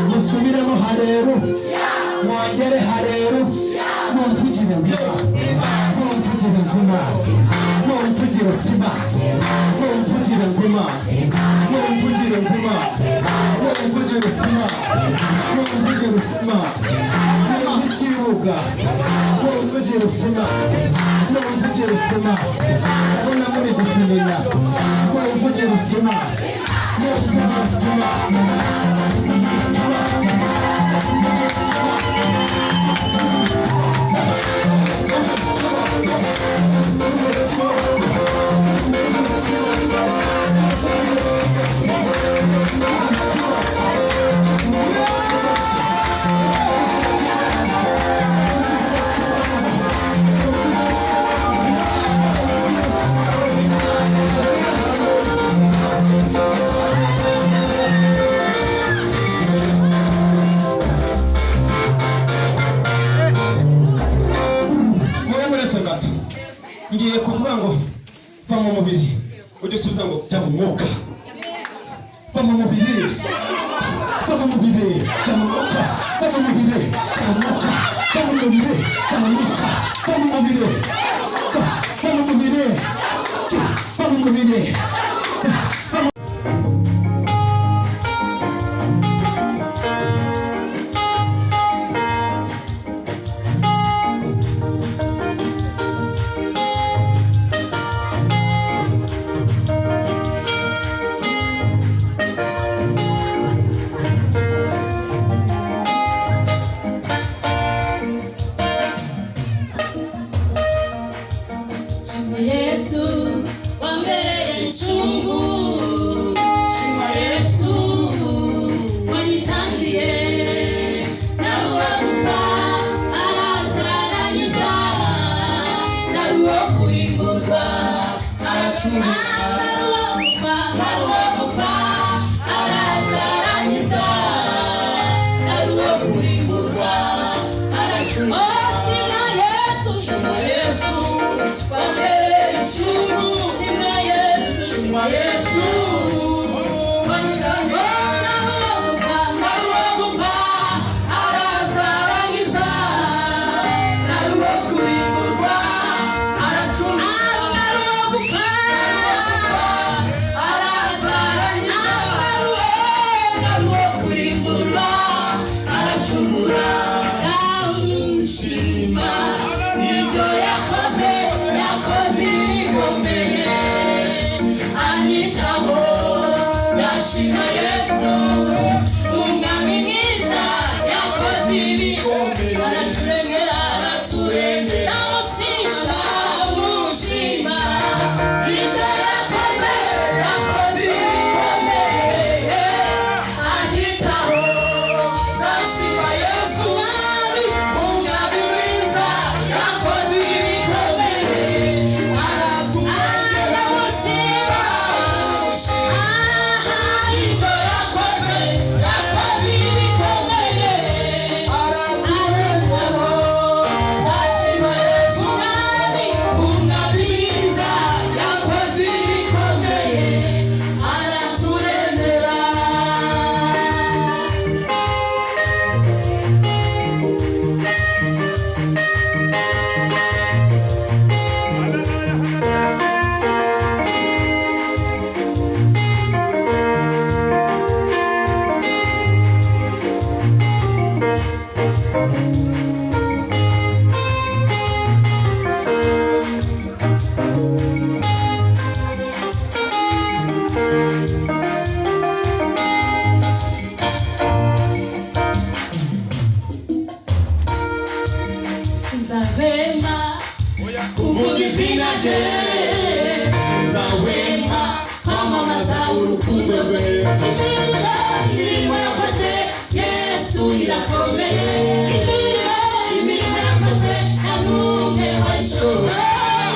Musubiremo hareru, mwongere hareru, mumvugire nguma, mumvugire nguma, mumvugire mutima, mumvugire nguma, mumvugire nguma, mumvugire mutima, mumvugire mutima, mu kibuga, mumvugire mutima, mumvugire mutima. Ndabona muri gufinina, mumvugire mutima, mumvugire mutima. Mube muretse gato, ngiye kuvuga ngo va mu mubiri, ujye usubiza ngo jya mu mwuka. Va mu mubiri, va mu mubiri, jya mu mwuka. Va mu mubiri, jya mu mwuka. Va mu mubiri, jya mu mwuka. Va mu mubiri, va mu mubiri, va mu mubiri, va mu. Shima Yesu wambereye incungu, shima Yesu wanyitangiye, nawe uwo gupfa araza arankiza, nawe uwo kurimburwa aracungura, nawe uwo gupfa, nawe uwo gupfa araza arankiza, nawe uwo kurimburwa aracungura. Oh, shima Yesu, shima Yesu wambereye incungu, shima Yesu, shima Yesu wanyitangiye, nawe uwo gupfa, nawe uwo gupfa araza arankiza, nawe uwo kurimburwa aracungura, nawe uwo gupfa araza arankiza, nawe uwo kurimburwa aracungura. Ndamushima ibyo yakoze, yakoze ibikomeye, anyitaho. Ndashima Yesu umwami mwiza, yakoze ibikomeye, araturengera, araturengera. Ndamushima, ndamushima ibyo yakoze, yakoze ibikomeye, anyitaho. Kuvuga izina rye, sinzahwema kwamamaza urukundo rwe. Imirimo, imirimo yakoze Yesu irakomeye. Imirimo, imirimo yakoze nta n'umwe wayishobora.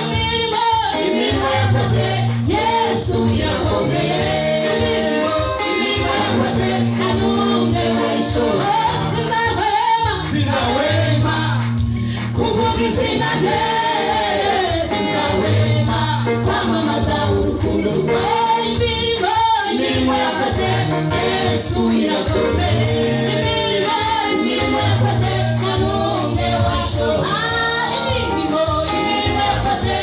Imirimo, imirimo yakoze Yesu irakomeye. Imirimo, imirimo yakoze nta n'umwe wayishobora. Sinzahwema, Sinzahwema kuvuga izina rye, sinzahwema kwamamaza urukundo rwe. Imirimo, imirimo yakoze Yesu irakomeye. Imirimo, imirimo yakoze nta n'umwe wayishobora. Imirimo, imirimo yakoze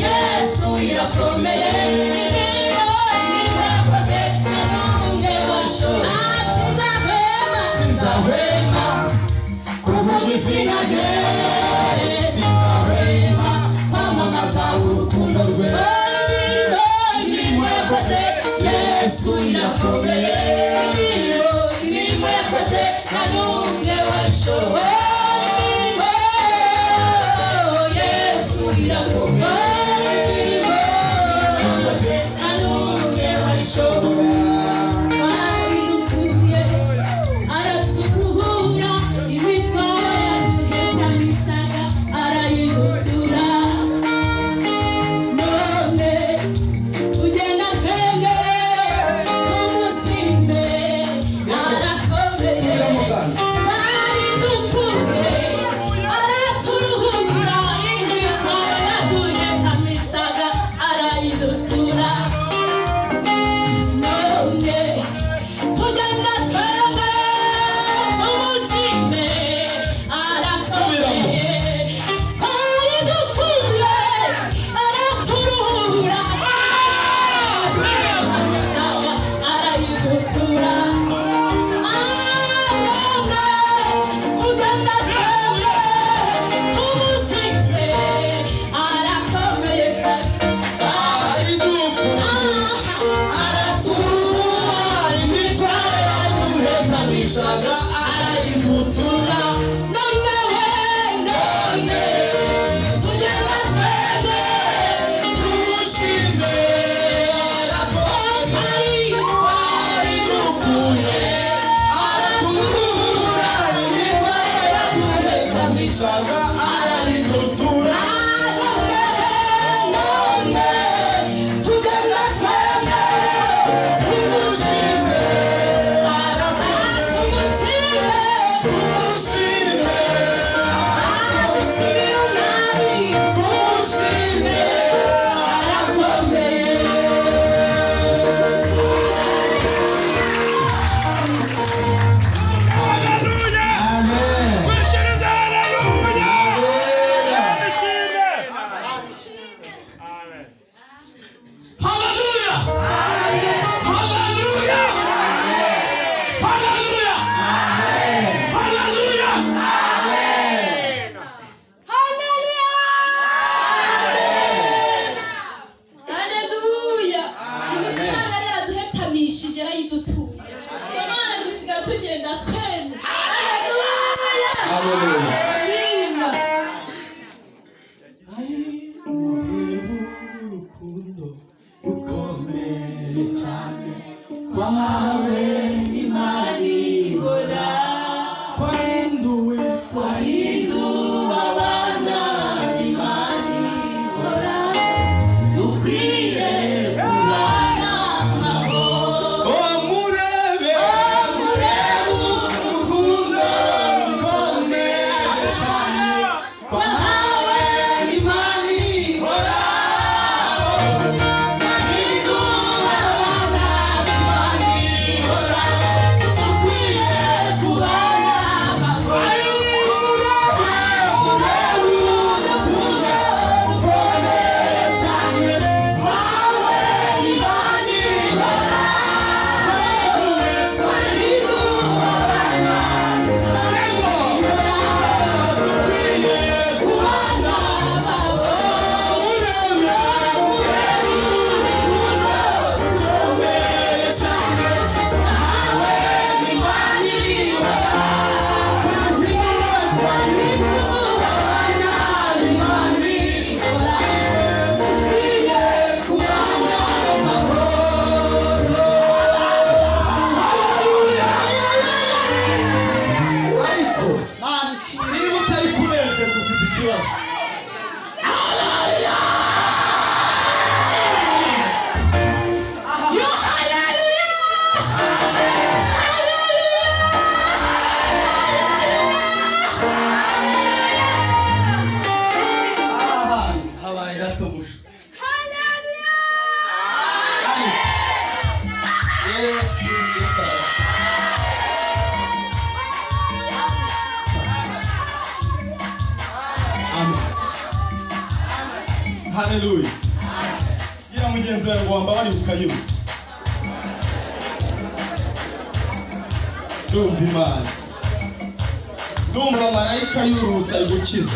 Yesu irakomeye. Imirimo, imirimo yakoze nta n'umwe wayishobora. Sinzahwema, Sinzahwema kuvuga izina rye, sinzahwema kwamamaza urukundo rwe. Imirimo, imirimo yakoze Yesu irakomeye. Imirimo, imirimo yakoze nta n'umwe wayishobora. Imirimo, Yesu irakomeye. Imirimo yakoze nta n'umwe wayishobora. Twari dupfuye, araturuhura, imitwaro yaduhetamishaga arayidutura. None tugenda twebwe tumushime, arakomeye. Subiramo kandi. Twari dupfuye, araturuhura, imitwaro yaduhetamishaga arayidutura. None tugenda twebwe tumushime, arakomeye. Twari dupfuye, araturuhura, arayidutura. None tugenda twebwe tumushime, arakomeye. Twari dupfuye, araturuhura, imitwaro yaduhetamishaga arayidutura. None we, none tugenda twebwe Tumushime, arakomeye. twari Twari dupfuye, araturuhura, imitwaro yaduhetamishaga arayidutura. None tugenda twebwe Tumushime, tumushime. Tumushime. Haleluya. Gira mugenzi wawe ngo wambabare ukayuba. Ndumva Imana. Ndumva marayika yurutse ari gukiza.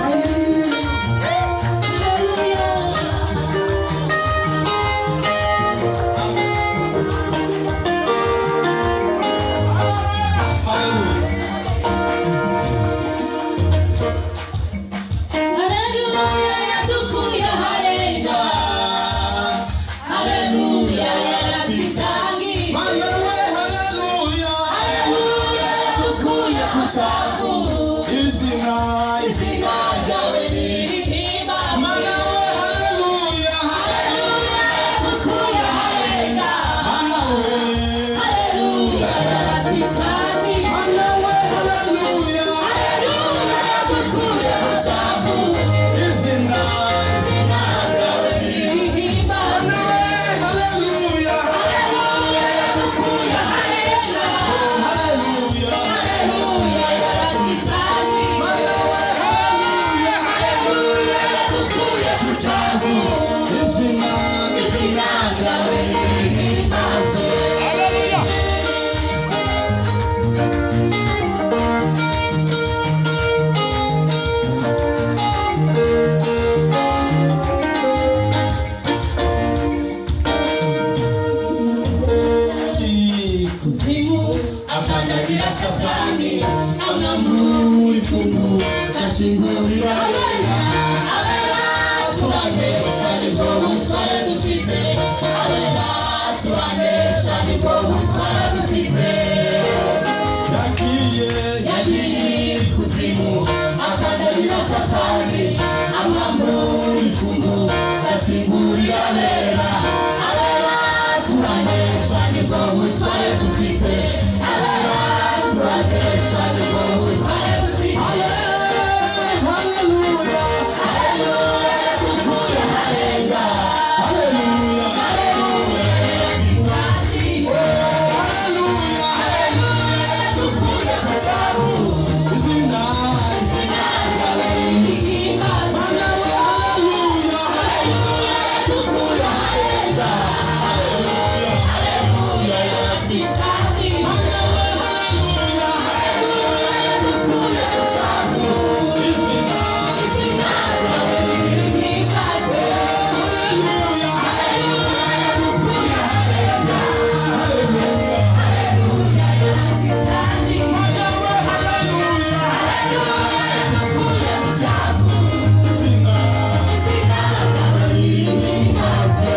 Haleluya. Haleluya yadukuye aharenga. Haleluya yaratwitangiye. Mana we, haleluya. Haleluya yadukuye ku cyavu. Izina. Izina ryawe nirihimbazwe. Mana we, haleluya. Haleluya yadukuye aharenga. Mana we. Haleluya yaratwitangiye. Mana we, haleluya. Haleluya yadukuye ku cyavu. Izina. Izina ryawe nirihimbazwe. Mana we, haleluya. Haleluya yadukuye aharenga. Haleluya. Haleluya yaratwitangiye. Mana we, haleluya. Haleluya yadukuye ku cyavu. Izina. Izina ryawe nirihimbazwe. Kuzimu akandagira Satani amwambura ifungu akingurira abera abera tubanesha nibwo butware dufite abera tubanesha nibwo butware dufite. Yagiye. Yagiye ikuzimu akandagira Satani amwambura ifungu akingurira abera abera tubanesha nibwo butware dufite abera tubanesha nibwo butware dufite. Haleluya. Haleluya yadukuye aharenga. Haleluya. Haleluya yadukuye. Haleluya. Haleluya yadukuye ku cyavu. Izina. Izina ryawe nirihimbazwe. Mana we, haleluya. Haleluya yadukuye aharenga. Haleluya yaratwitangiye. Mana we, haleluya. Haleluya yadukuye ku cyavu. Izina. Izina ryawe nirihimbazwe. Haleluya. Haleluya yadukuye aharenga. Haleluya yaratwitangiye. Mana we, haleluya. Haleluya yadukuye ku cyavu. Izina. Izina ryawe nirihimbazwe.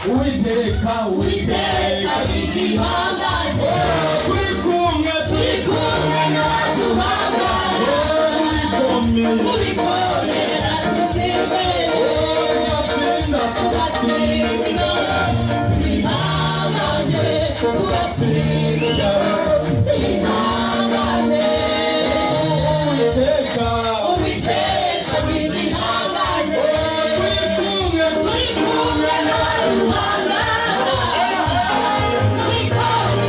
Uwiteka, Uwiteka n'igihangange. Turi kumwe, Turi kumwe n'abaduhangara. turi Tubikorera tutibere. tugatsinda, Tugatsinda. Zibihangane. Tugatsinda. Zibihangane. Uwiteka, Uwiteka n'igihangange. turi kumwe, Turi kumwe n'abaduhangara. Tubikorera.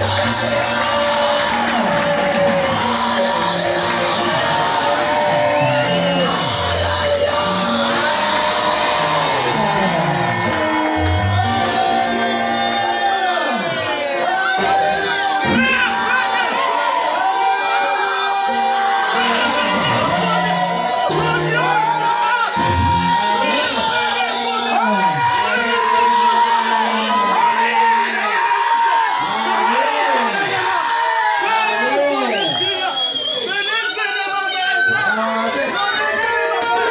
Amashyi.